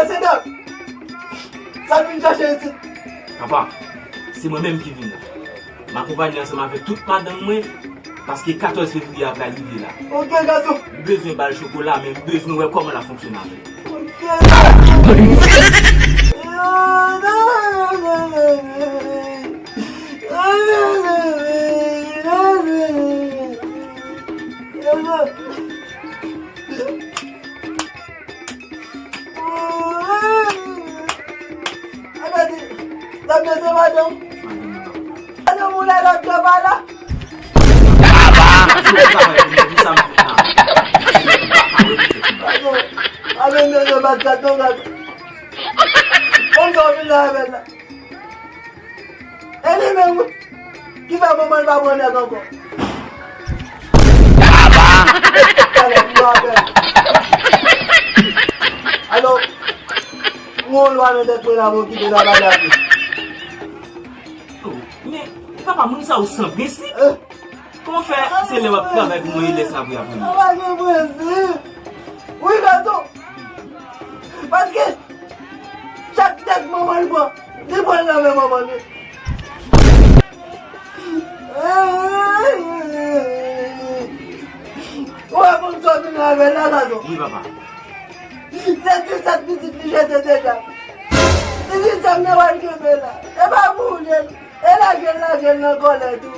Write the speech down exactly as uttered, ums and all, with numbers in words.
Sedan, sa l vin chache isit? Papa, se mwen menm ki vin la. M akonpaye ansanm avèk tout madanm mwen, paske katòz fevriye a pral rive la. Ok, gason. M bezwen ba l chokola, men m bezwen wè kòman l ap fonksyone avè l. Ok, gason. Gade, gade se madanm. Madanm ou la, lòt yo pa la. Gade, gade, gade, gade. Kòm sa w vin la avè l la. E li menm, wi, ki fè manman l pa pran nèg ankò. Talè, m pa pè. Alò, m gon lwa nan tèt mwen la, mwen kite l ap pale ak li. Oh, men, papa, moun sa yo san prensip. Eh. Kòman fè se lè w ap travay pou mwen, e lè sa pou y ap vini? Sa pa gen prensip. Wi, gason. Paske chak tèt manman l pran, li pran l nan men manman l. Ou wè moun sa w vin avè l la, gason? Wi, papa. Se disèt pitit li jete deja. Disèt sa m nan wè l kenbe la. E pa pou ou l ye. E lage l, lage l nan kòlèt ou.